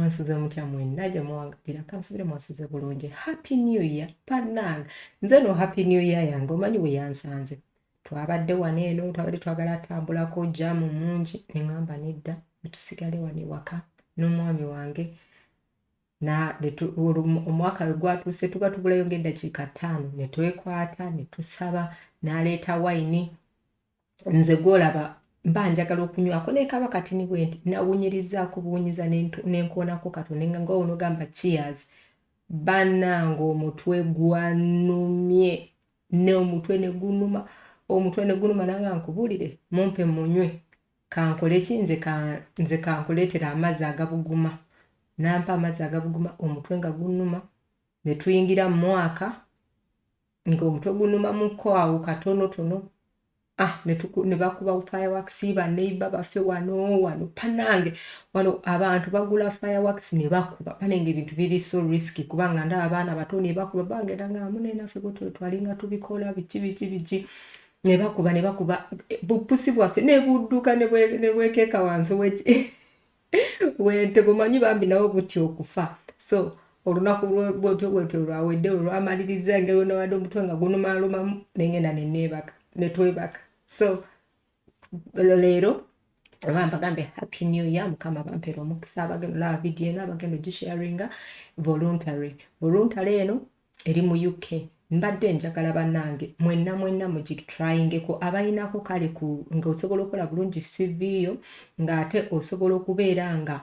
Mwansuze mutya mwenna gye muwangalira? Kansubire mwasuze bulungi. Happy New Year, bannange. Nze no Happy New Year yange omanyi bwe yansanze. Twabadde wano eno, twabadde twagala tambulako, jam mungi, neŋŋamba nedda, netusigale wano ewaka n'omwami wange. Omwaka we gwatuuse, tuba tubulayo ng'eddakiika 5, ne twekwata ne tusaba, n'aleeta wayini. Nze gwolaba mba njagala okunywako, naye kaba katini bwe nti nawunyirizaako buwunyiza, nenkoonako katono nga onogamba cheers. Bannange, omutwe gwanumye, n'omutwe ne gunuma, omutwe ne gunuma. Nanga nkubuulire, mumpe munywe, kankole ki? Nze kankuleetera amazzi agabuguma. Nampa amazzi agabuguma, omutwe nga gunuma, ne tuyingira mu mwaka ng'omutwe gunuma muko awo katonotono. Ah, ne bakuba fireworks baneighbour baffe wano wano. Panange wano abantu bagula fireworks ne bakuba. Banenge, ebintu biri so risky, kubanga ndaba abaana bato ne bakuba. Bangenda nga munenaffe bwe twalinga tubikola, biki biki biki, ne bakuba, ne bakuba bupusi bwaffe ne budduka ne bwekeeka wansi wente. Bumanyi bambi nabo butya okufa. So olunaku bwetyo bwetyo lwawedde, olwamaliriza engeri wenawadde omutwe nga gunumalumamu, nengenda neneebaka, netwebaka. So leero oba mbagambe Happy New Year. Mukama bampeera omukisa. Abagenda olaba vidiyo eno, abagenda ogisharinga, voluntary eno eri mu UK. Mbadde njagala bannange mwenna mwenna mugitryingeko, abalinako kale ng'osobola okukola bulungi CV yo, ng'ate osobola okubeera nga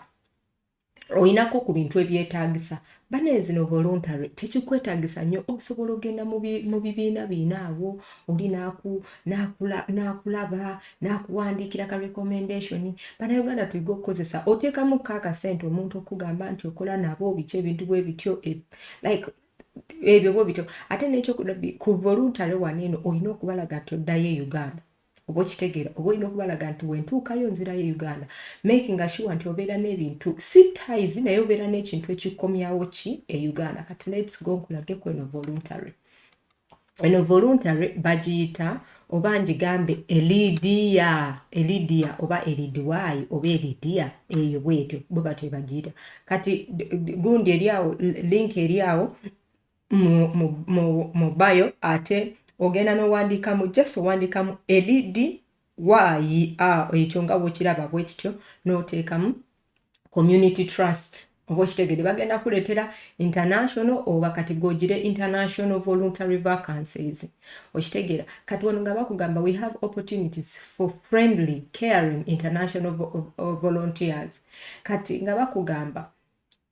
oyinako ku bintu ebyetaagisa. Bane, zino voluntary tekikwetaagisa nnyo. Osobola ogenda mu bibiina biina awo, oli n'akulaba, n'akuwandiikira ka recommendation. Bannayuganda tuyiga okukozesa, oteekamu ko akasente, omuntu okugamba nti okola nabo biki, ebintu bwe bityo, like ebyo bwe bityo. Ate nekyoku ku voluntary wano eno, olina okubalaga nti oddayo e Uganda, oba okitegeera, oba olina okubalaga nti wentuukayo nzirayo e Uganda, making sure nti obeera n'ebintu, si ties, naye obeera n'ekintu ekikomyawo ki e Uganda. Kati let's go nkulageko eno voluntary. Eno voluntary bagiyita, oba ngigambe Elidia, Elidia oba Elidiwayi oba Elidia, eyo bwetyo bwe batyo bagiyita. Kati gundi eri awo, link eri awo mu bio. Ate ogenda n'owandiikamu, just owandiikamu Elidi y a, ekyo nga bwekiraba bwe kityo, n'oteekamu community trust, oba okitegede, bagenda kuleetera international, oba kati gogire international voluntary vacancies, okitegeera? Kati wano nga bakugamba, "We have opportunities for friendly, caring international volunteers." Kati nga bakugamba,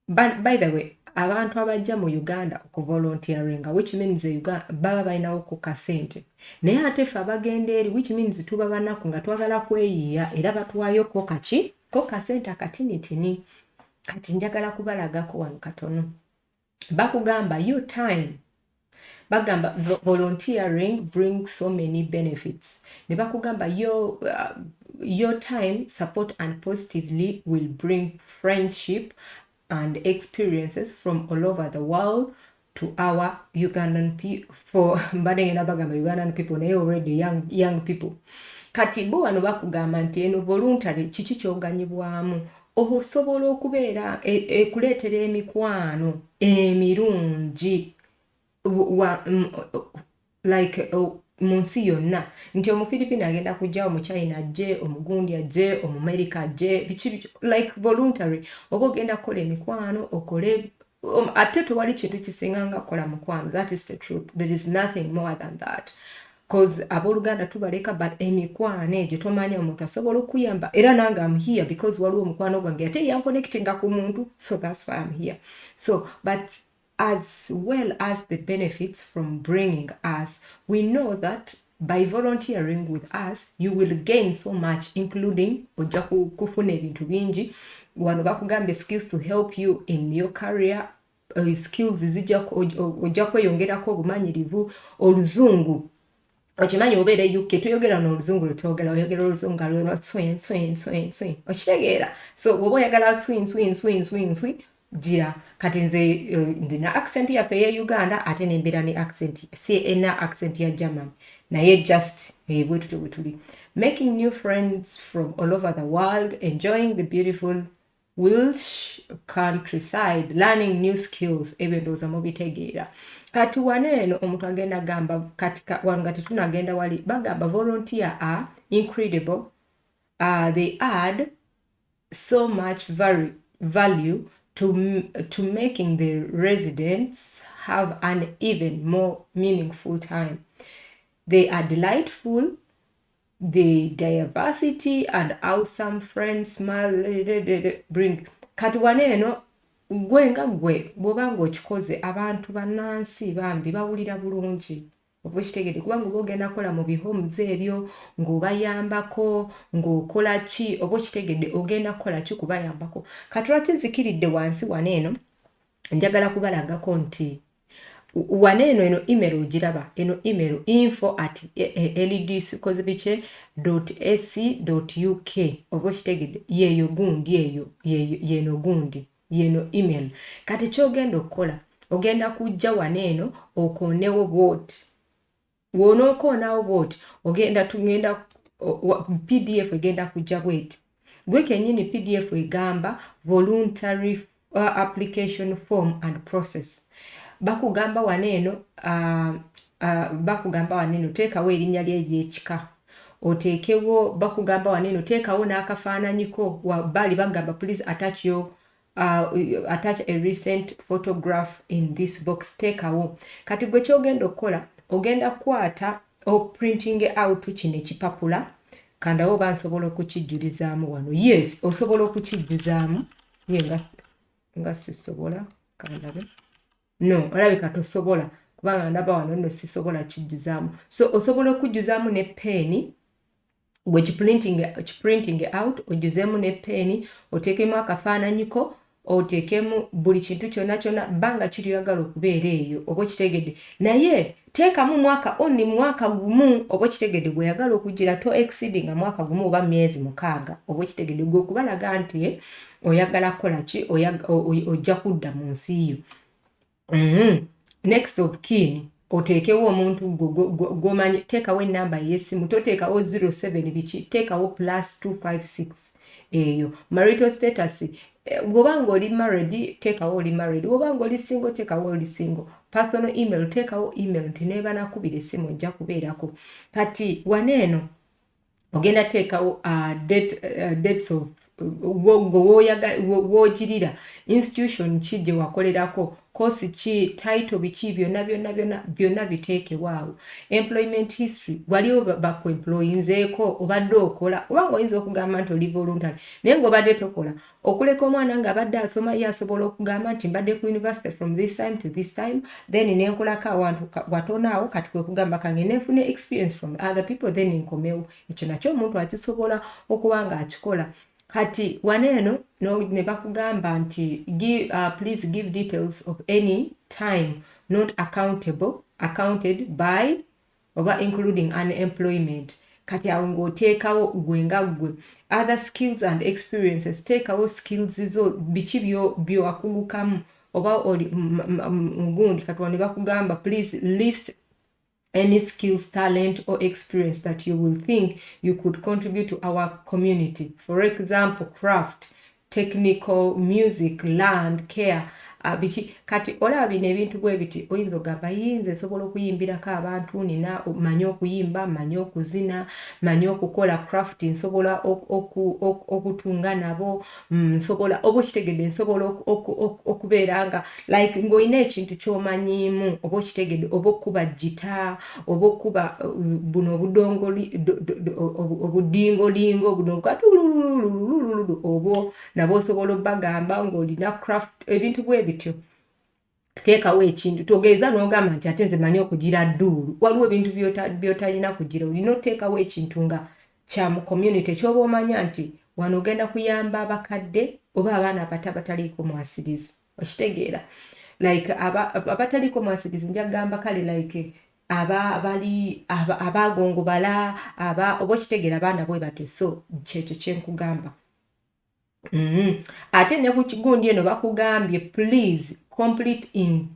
by the way, abantu abajja mu Uganda okuvolunteeringa, which means baba balinawo ku kasente, naye ate ffe abagenda eri, which means tuba banaku nga twagala kweyiiya, era batwayoko kaki ko kasente akatinitini. Kati njagala kubalagako wano katono. Bakugamba your time, bagamba volunteering brings so many benefits, ne bakugamba your time, support and positively will bring friendship and experiences from all over the world to our Ugandan people. For mbadde ngenda bagamba Ugandan people, naye already young people. Kati bo wano bakugamba nti eno voluntary kiki kyoganyibwamu? Osobola okubeera ekuleetera emikwano emirungi like mu nsi yonna, nti Omufilipino agenda kujja, Omuchina ajje, omugundi ajje, Omumerika ajje, biki biki. Like voluntary oba ogenda kukola emikwano, okole ate tewali kintu kisinga nga kukola mukwano. That is the truth, there is nothing more than that, 'cause abooluganda tubaleka, but emikwano egyo tomanya omuntu asobola okuyamba. Era nange am here because waliwo omukwano gwange ate yanconnectinga ku muntu, so that's why I'm here. So but as well as the benefits from bringing us, we know that by volunteering with us you will gain so much, including ojja kufuna ebintu bingi. Wano bakugambye skills to help you in your career, skills zijja ojja kweyongerako obumanyirivu. Oluzungu, okimanyi obeera e UK toyogera n'oluzungu lwetwogera, oyogera oluzungu nga lwe swin swin swin swin, okitegeera? So bw'oba oyagala swin swin swin swin swin, gira. Kati nze ndina accent yaffe eye Uganda, ate nembeera ne accent, si ena accent ya German, naye just bwe tutyo bwe tuli. Making new friends from all over the world, enjoying the beautiful Welsh countryside, learning new skills. Ebyo ndowooza mubitegeera. Kati wano eno omuntu agenda gamba, kati wano nga tetunagenda wali, bagamba volunteer are incredible, they add so much value to making the residents have an even more meaningful time. They are delightful, the diversity and awesome friends smile bring. Kati wano eno gwe nga gwe bw'oba ng'okikoze, abantu bannansi bambi bawulira bulungi, oba okitegedde, kubanga oba ogenda kukola mu bihomes ebyo ng'obayambako, ng'okola ki, oba okitegedde, ogenda kukola ki kubayambako. Kati lwaki nzikiridde wansi wano eno? Njagala kubalagako nti wano eno, eno email ogiraba, eno email info@ldkozibike.ac.uk, oba okitegedde, yeeyo gundi eyo, yeno gundi, yeno email. Kati kyogenda okukola, ogenda kujja wano eno okoonewo bwoti. W'onookoonawo bwoti, ogenda tugenda PDF egenda kujja bweti. Gwe kennyini PDF egamba voluntary application form and process. Bakugamba wano eno, bakugamba wano eno teekawo erinnya lye eryekika, oteekewo. Bakugamba wano eno teekawo n'akafaananyiko. Baali bagamba, "Please attach a recent photograph in this box." Teekawo. Kati gwe kyogenda okukola, ogenda kukwata oprinting out kino ekipapula. Kandawo oba nsobola okukijjulizaamu wano. Yes, osobola okukijjuzaamu. Ye nga sisobola, kandabe. No, olabika tosobola, kubanga ndaba wano nno sisobola kijjuzaamu. So osobola okujjuzaamu ne peeni. Gwe kiprinting out, ojjuzeemu ne peeni, oteekemu akafaananyiko, oteekemu buli kintu kyonna kyonna bbanga kiri oyagala okubeera eyo, oba okitegedde. Naye teekamu mwaka oni, mwaka gumu, oba okitegedde, gweyagala okugira to exceeding mwaka gumu oba myezi 6, oba okitegedde, gwe okubalaga nti oyagala kukola ki, ojja kudda mu nsi yo. Next of kin, oteekewo omuntu gwomanyi. Teekawo enamba ey'essimu, toteekawo 07 biki, teekawo +256 eyo. Marital status, bw'oba nga oli married, teekawo oli married. Bw'oba nga oli single, teekawo oli single. Personal email, teekawo email nti nebanakubira essimu ojja kubeerako. Kati wano eno ogenda teekawo dates of woogirira, institution ki gye wakolerako, course ki, title biki, byonna byonna byonna byonna biteekewaawo. Employment history, waliwo bakuemployinzeeko, obadde okola? Obanga oyinza okugamba nti oli voluntary naye ng'obadde tokola, okuleka omwana ng'abadde asoma, ye asobola okugamba nti mbadde ku university from this time to this time, then nenkolako awantu watono awo, kati kwe kugamba kange nenfune experience from other people, then nkomewo. Ekyo nakyo omuntu akisobola okuba nga akikola. Kati wano eno ne bakugamba nti please give details of any time not accountable accounted by oba including unemployment. Kati awo ng'oteekawo gwe nga ggwe. Other skills and experiences, teekawo skills zo, biki byowakugukamu oba oli mugundi. Kati wano ne bakugamba, "Please list any skills, talent or experience that you will think you could contribute to our community. For example, craft, technical, music, land care," biki. Kati olaba bino ebintu bwe biti, oyinza ogamba, yinza nsobola okuyimbirako abantu, nina manyi okuyimba, manyi okuzina, manyi okukola craft, nsobola okutunga nabo, nsobola, oba okitegedde, nsobola okubeera nga like ng'olina ekintu ky'omanyiimu, oba okitegedde, oba okuba gita, oba okuba buno obudongoli, obudingolingo buno katululululululu, obwo nabo osobola obbagamba ng'olina craft, ebintu bwe bityo. Teekawo ekintu, togeeza n'ogamba nti ate nze manyi okugira dduulu. Waliwo ebintu by'otalina kugira. Olina oteekawo ekintu nga kya mu community kyoba omanya nti wano ogenda kuyamba abakadde oba abaana abato abataliiko mwasirizi, okitegeera, like abataliiko mwasirizi, njagamba kale like aba bali abagongobala aba, oba okitegeera, abaana bwe batyo. So kyekyo kyenkugamba. Ate ne ku kigundi eno bakugambye, "Please complete in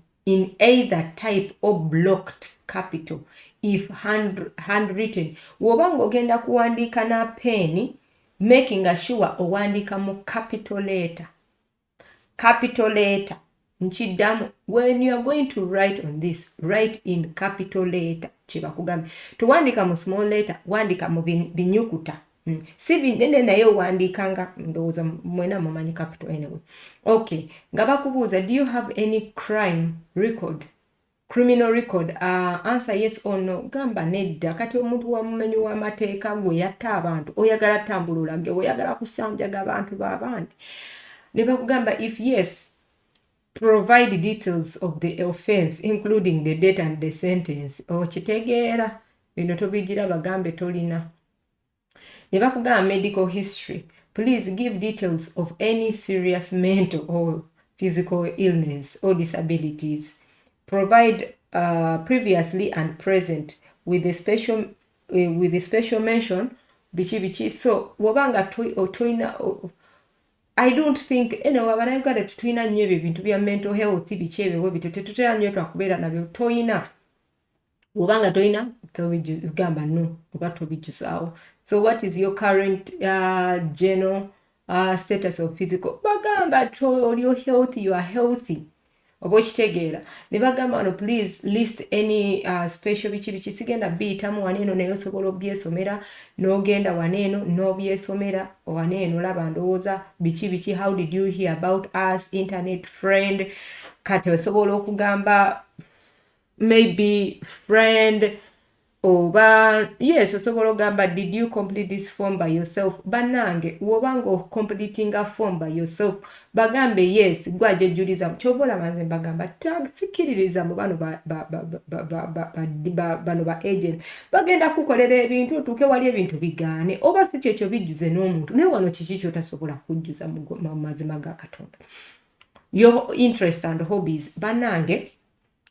either type or blocked capital if handwritten." Bw'oba ng'ogenda kuwandiika na peeni, making sure owandiika mu capital letter. Capital letter. Nkiddamu, when you are going to write on this, write in capital letter. Kyebakugambye, tewandika mu small letter, wandika mu binyukuta. Si binene, naye owandiika nga ndowooza mwena mumanyi capital. Anyway, okay, nga bakubuuza, "Do you have any crime record, criminal record?" Answer yes or no. Gamba nedda. Kati omuntu wamumenyi w'amateeka, gwe yatta abantu, oyagala tambula olage oyagala kusanjaga abantu b'abandi? Ne bakugamba, "If yes, provide details of the offense, including the date and the sentence." Okitegeera? Bino tobigira, bagambe tolina. Ne bakugamba, "Medical history. Please give details of any serious mental or physical illness or disabilities. Provide previously and present with a special mention," biki biki. So bw'obanga toyina, I don't think, anyway, Abanauganda tetulina nnyo ebyo ebintu bya mental health, biki ebyo bwe bityo, tetutera nnyo twakubeera nabyo. Toyina, bw'obanga toyina, tobigamba no oba tobijjuzaawo. So, "What is your current general status of physical?" Bagamba oli healthy, you are healthy, oba okitegeera? Ne bagamba wano, "Please list any special," biki biki. Sigenda biyitamu wano eno, naye osobola obyesomera n'ogenda wano eno n'obyesomera wano eno. Laba, ndowooza biki biki. "How did you hear about us?" Internet, friend. Kati osobola okugamba maybe friend oba yes, osobola ogamba, "Did you complete this form by yourself?" Bannange, wobanga ocompletinga form by yourself, bagambe yes, gwajejjuliza. Kyova olaba nze mbagamba, sikiririza mu bano bano ba agent. Bagenda kukolera ebintu, otuuke wali ebintu bigaane, oba si kyekyo bijjuze n'omuntu. Naye wano kiki kyotasobola kujjuza mu mazima ga Katonda? Your interest and hobbies. Bannange,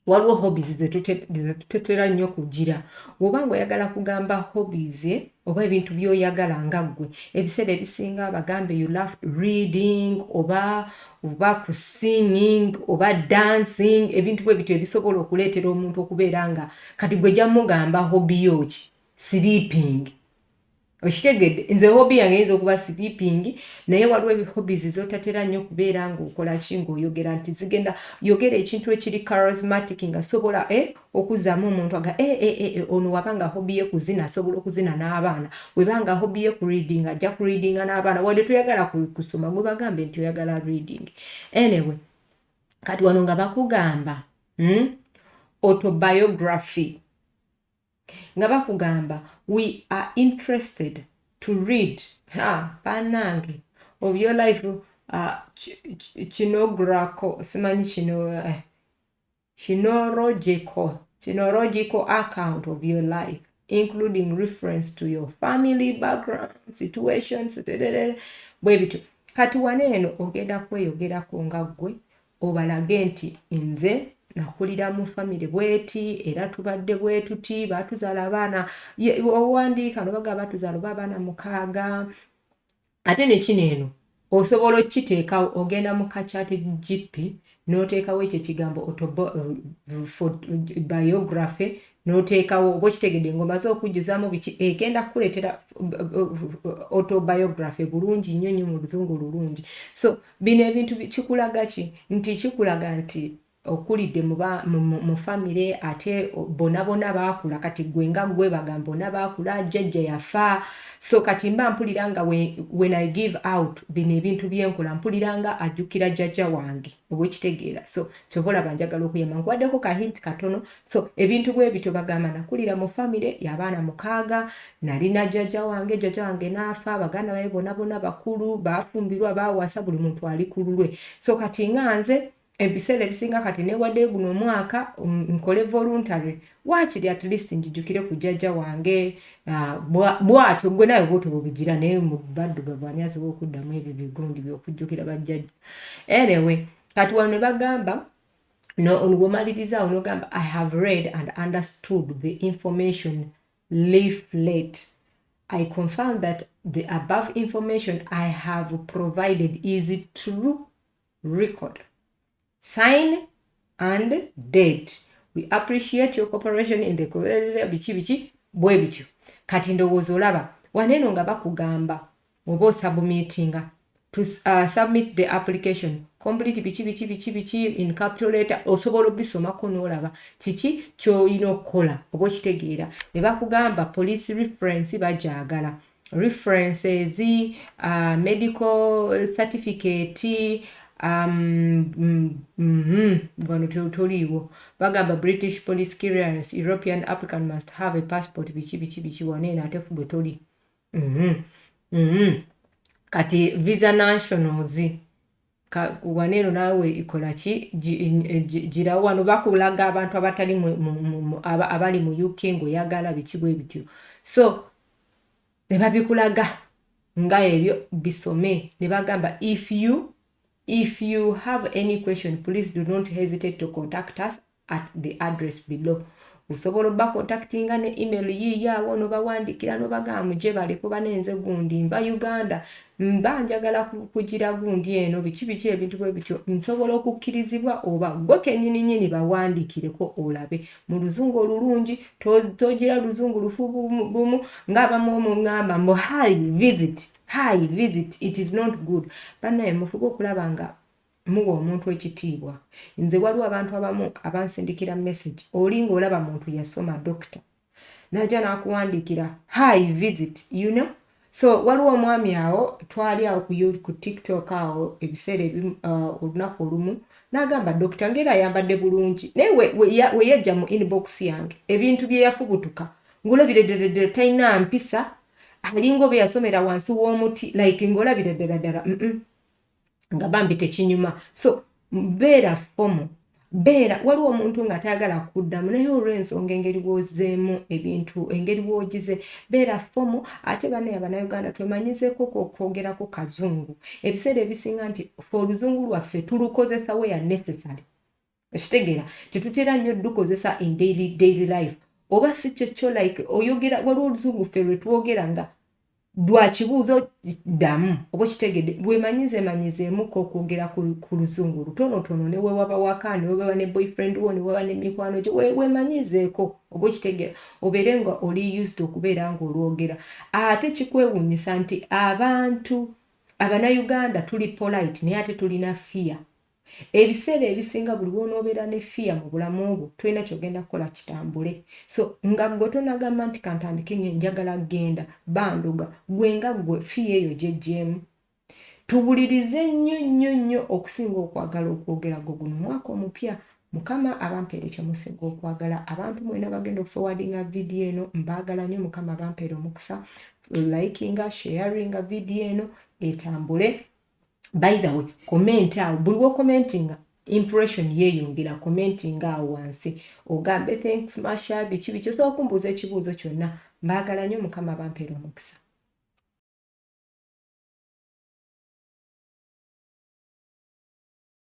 waliwo hobbies zetutetera nnyo kugira. Bw'obanga oyagala kugamba hobbies oba ebintu by'oyagala nga ggwe, ebiseera ebisinga bagambe you love reading oba ku singing oba dancing, ebintu bwe bityo ebisobola okuleetera omuntu okubeera nga kati gwe jamugamba hobby yoki? Sleeping. Okitegedde? Nze hobby yange eyinza okuba sleeping, naye waliwo ebihobbies zotatera nnyo kubeera ng'okola ki, ng'oyogera nti zigenda yogera ekintu ekiri charismatic nga sobola okuzzaamu omuntu aga ono wabanga hobby ye kuzina, asobola okuzina n'abaana. Webanga hobby ye ku reading, ajja ku readinga n'abaana. Wadde toyagala kusoma, gwe bagambe nti oyagala reading. Anyway, kati wano nga bakugamba, Autobiography. Nga bakugamba, "We are interested to read," ha, bannange, "of your life chinograko," simanyi kino, "chronological account of your life, including reference to your family background, situations," bwe bityo. Kati wano eno ogenda kweyogerako nga ggwe, obalage nti nze nakulira mu famire bweti, era tubadde bwe tuti, baatuzaala abaana. Owandiika nobaga batuzaala oba abaana 6. Ate nekino eno osobola okukiteekawo, ogenda mu ka ChatGPT n'oteekawo ekyo ekigambo biography, n'oteekawo, oba okitegedde, ng'omaze okujjuzamu biki, egenda kukuleetera autobiography bulungi nnyo nnyo mu Luzungu lulungi. So bino ebintu kikulaga ki? Nti kikulaga nti okulidde mu famire, ate bonna bonna baakula. Kati gwe nga gwe bagamba bonna baakula, jjajja yafa. So kati mba mpulira nga when I give out bino ebintu byenkola, mpulira nga ajjukira jjajja wange, oba ekitegeera? So kyova olaba njagala okuyamba, nkuwaddeko ka hint katono. So ebintu bwe bityo, bagamba nakulira mu famire y'abaana 6, nalina jjajja wange, jjajja wange n'afa, baganda baye bonna bonna bakulu, bafumbirwa, baawasa, buli muntu ali ku lulwe. So kati nga nze ebiseera ebisinga kati newaddeyo guno omwaka nkole voluntary, waakiri at least njijukire ku jjajja wange. Bw'atyo gwe nawe bwotyo bwebigira. Naye mu baddugavu ani asobola okuddamu ebyo bigundi byokujjukira bajjajja? Anyway, kati wano ne bagamba, bw'omaliriza nogamba, "I have read and understood the information leaflet. I confirm that the above information I have provided is true. Record, sign and date. We appreciate your cooperation in the," biki biki bwe bityo. Kati ndowooza olaba waneeno nga bakugamba oba osubmitinga. To submit the application, complete biki biki biki biki in capital letter. Osobola obisomako n'olaba kiki ky'olina okukola, oba okitegeera. Ne bakugamba police reference bagyagala, references, medical certificate. Wano toliiwo. Bagamba British police clearance, European applicant must have a passport, biki biki biki. Wano eno ate gwe toli. Kati visa nationals, wano eno naawe ikola ki? Girawo wano bakulaga abantu abatali abali mu UK ng'oyagala biki bwe bityo. So ne babikulaga nga ebyo bisome, ne bagamba, If you have any question, please do not hesitate to contact us at the address below." Osobola obba contactinga ne email yiiyaawo, nobawandikira, nobagamba, "Muje baleko banenze gundi mba Uganda, mba njagala kugira gundi eno, biki biki, ebintu bwe bityo, nsobola okukkirizibwa?" Oba gwe kennyini nyini bawandiikireko olabe mu luzungu olulungi. Togira luzungu lufu bumu ng'abamu omuŋŋamba mbu, "Hi visit, hi visit." It is not good. Bannaye, mufube okulaba nga muwa omuntu ekitiibwa. Nze waliwo abantu abamu abansindikira message, oli ng'olaba muntu yasoma, doctor, najja n'akuwandiikira, "Hi visit." So waliwo omwami awo, twali awo ku TikTok awo ebiseera ebimu, olunaku olumu n'agamba dokita, ngaera ayambadde bulungi, naye we yajja mu inbox yange, ebintu bye yafubutuka ng'olabira ddala ddala talina mpisa, alinga oba yasomera wansi w'omuti, like ng'olabira ddala ddala nga bambi tekinyuma. So beera formal, beera. Waliwo omuntu nga tayagala kuddamu, naye olw'ensonga engeri w'ozzeemu ebintu, engeri w'ogize, beera formal. Ate bannaye Abannayuganda, twemanyizeeko okwogerako kazungu ebiseera ebisinga, nti fe oluzungu lwaffe tulukozesa where necessary. Ekitegeera tetutera nnyo dukozesa in daily life, oba si kyekyo, like oyogera, waliwo oluzungu ffe lwe twogera nga lwakibuuzo ddamu, oba okitegedde. Bwemanyize manyizeemuko okwogera ku luzungu lutonotono, ne wewaba waka, ne webaba ne boyfriend wo, ne waba ne mikwano gyo, wemanyizeeko, oba okitegeera, obeere nga oli used okubeera ng'olwogera. Ate kikwewuunyisa nti abantu Abannayuganda tuli polite, naye ate tulina fear. Ebiseera ebisinga buli wonoobeera ne fear mu bulamu bwo, tolina kyogenda kukola kitambule. So nga gwe tonagamba nti kantandike, njagala genda bandoga, gwe nga gwe fear eyo gyejjeemu. Tuwulirize nnyo nnyo nnyo okusinga okwagala okwogera. Gwe guno omwaka omupya, Mukama abampeere kyemusinga okwagala. Abantu mwena bagenda okuforwardinga vidiyo eno, mbaagala nnyo. Mukama abampeere omukisa. Likinga, sharinga vidiyo eno etambule. By the way, comment awo. Buli wokommentinga, impression yeeyongera. Commentinga awo wansi ogambe, "Thanks Masha," biki biki. Osobola okumbuuza ekibuuzo kyonna. Mbaagala nnyo. Mukama bampeera omukisa.